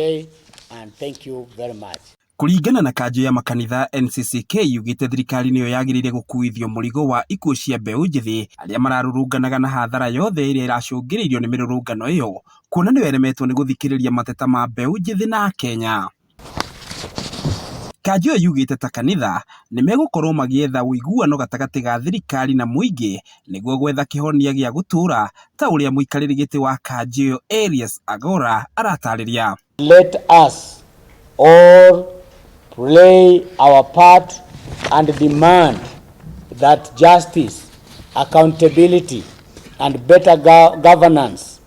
Day and thank you very much. Kũringana na kanjũ ya makanitha NCCK yugĩte thirikari nĩyo yagĩrĩire gũkuithio mũrigo wa ikuũ cia mbeũ njĩthĩ arĩa mararũrũnganaga na hathara yothe ĩrĩa ĩracũngĩrĩirio nĩ mĩrũrũngano ĩyo kuona nĩyo ĩremetwo nĩ gũthikĩrĩria mateta ma mbeũ njĩthĩ na akenya. Kanjũ ĩyo yugĩte ta kanitha nĩmegũkorwo magĩetha ũiguano gatagatĩ ga thirikari na mũingĩ nĩguo gwetha kĩhonia gĩa gũtũũra ta ũrĩa mũikarĩri gĩtĩ wa kanjũ ĩyo Elias Agora aratarĩria. Let us all play our part and demand that justice, accountability, and better governance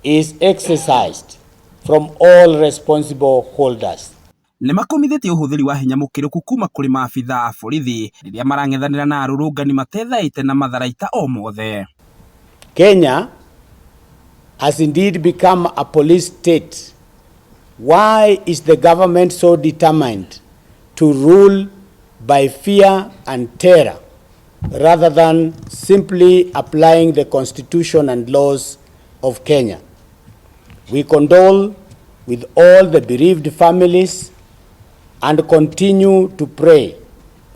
is exercised from all responsible holders. Nĩ makũmithĩtie ũhũthĩri wa hinya mũkĩrũku kuma kũrĩ maabitha a borithi rĩrĩa marang'ethanĩra na arũrũngani matethaĩte na matharaita o mothe. Kenya has indeed become a police state. Why is the government so determined to rule by fear and terror rather than simply applying the constitution and laws of Kenya? We condole with all the bereaved families and continue to pray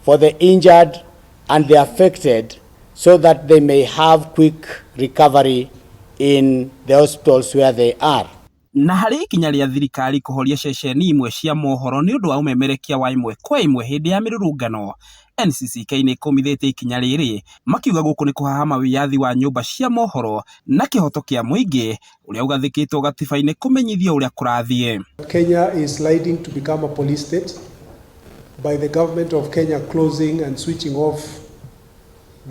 for the injured and the affected so that they may have quick recovery in the hospitals where they are. Na harĩ ikinya rĩa thirikari kũhoria ceceni imwe cia mohoro nĩ ũndũ wa ũmemerekia wa ĩmwe kwa ĩmwe hĩndĩ ya mĩrũrũngano, NCCK nĩ ĩkũmithĩtie ikinya rĩrĩ makiuga gũkũ nĩ kũhahama wĩyathi wa nyũmba cia mohoro na kĩhoto kĩa mũingĩ ũrĩa ũgathĩkĩtwo gatiba-inĩ kũmenyithio ũrĩa kũrathiĩ. Kenya is sliding to become a police state by the government of Kenya closing and switching off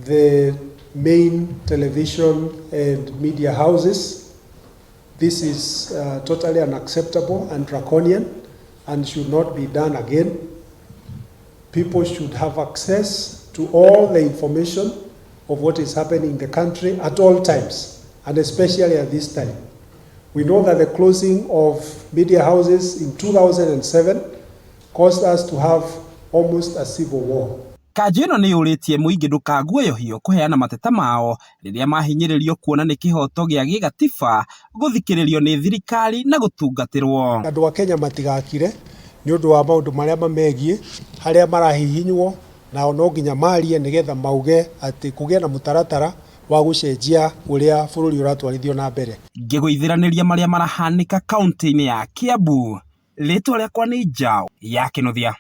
the main television and media houses. This is totally unacceptable and draconian and should not be done again. People should have access to all the information of what is happening in the country at all times, and especially at this time. We know that the closing of media houses in 2007 caused us to have almost a civil war. Kanjũ ĩno nĩ yũrĩtie mũingĩ ndũkaguoyohio kũheana mateta mao rĩrĩa mahinyĩrĩrio kuona nĩ kĩhoto gĩa gĩgatiba gũthikĩrĩrio nĩ thirikari na gũtungatĩrwo. Andũ a Kenya matigakire nĩ ũndũ wa maũndũ marĩa mamegiĩ harĩa marahihinywo nao no nginya marie nĩgetha mauge atĩ kũgĩe na mũtaratara wa gũcenjia ũrĩa bũrũri ũratwarithio na mbere. Ngĩgũithĩranĩria marĩa marahanĩka kaunti-inĩ ya Kiambu, rĩtwa rĩakwa nĩ Njaũ ya Kĩnuthia.